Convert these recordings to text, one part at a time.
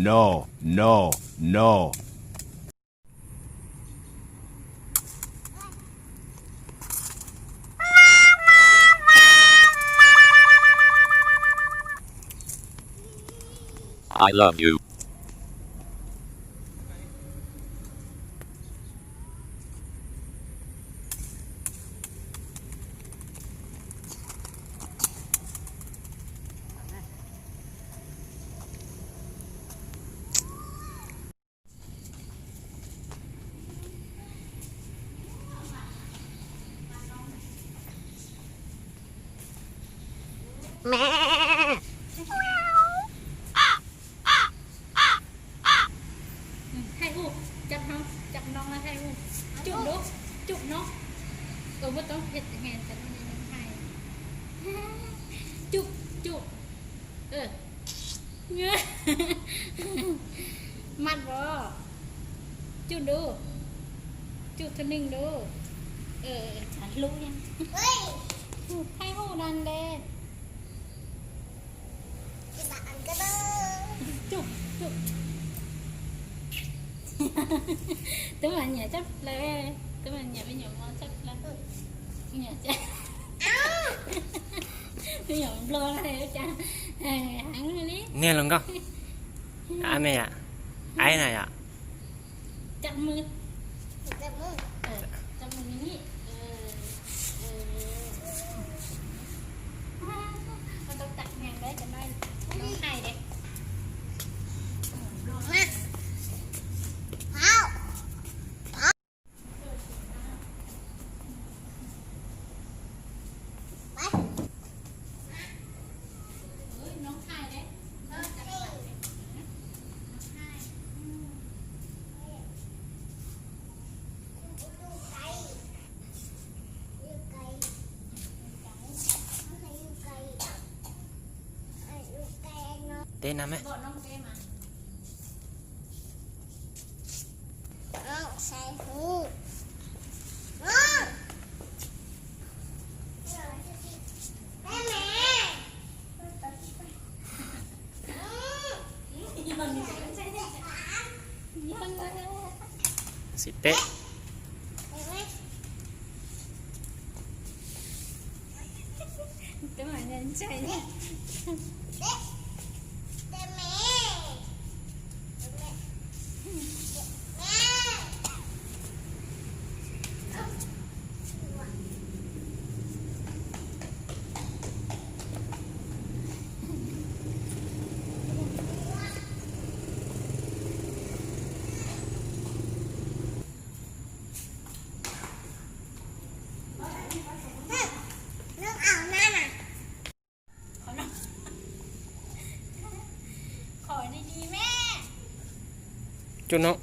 No, no, no. I love you. Thaij ub, cov no, cov no thaij ub. Cub dub, cub no. Muab toob he cov no thaij. Cub, cub. Maj os. Cub dub. Cub thaj neeg dub. Txav hlub. Thaij ub dab nteg. Cub, cub. Twb mas nyiam tshaj plaws, twb mas nyiam me nyuam mos tshaj plaws. Me nyuam, me nyuam nplog na cas heev li. Niag hluas nkauj, ab me yom, aib na yom. Teb na me. Xib teb. Cub no.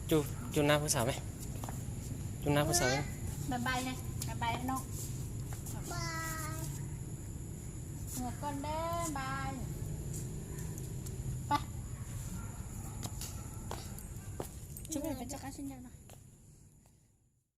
Cub, cub nab phub xav me. Cub nab phub xav me. Bye bye ne, bye bye no. Bye. Bye. Cub, peb rov qab sib ncaws no.